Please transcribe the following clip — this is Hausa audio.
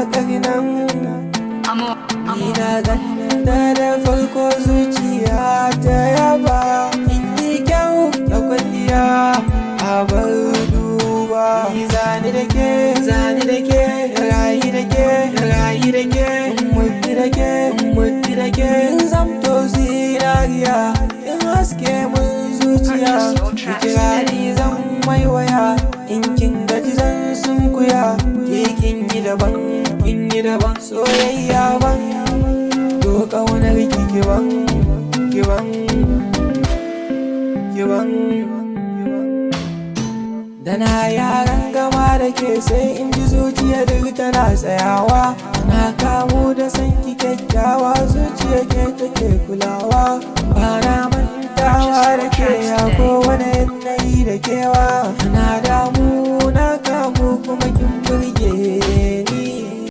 Waƙar nan ni na ganta da farko, zuciya ta yaba. Kin yi kyau da kwalliya a bar duba. Ni zani da ke, zani da ke, rayu da ke, rayu da ke, mutu da ke, mutu da ke. In zamto zinariya, in haske mun zuciya. Ki kira ni, zan waiwaya. In kin gaji, zan sunkuya. Ke kin yi daban, kin yi daban. Soyayya ban to ƙaunar ki, kiban, kiban, kiban. Da na yaran gama da ke, sai in ji zuciya duk tana tsayawa. Na kamu da san ki kyakkyawa, zuciya ke take kulawa. Ba na mantawa da ke a kowane yanayi da kewa.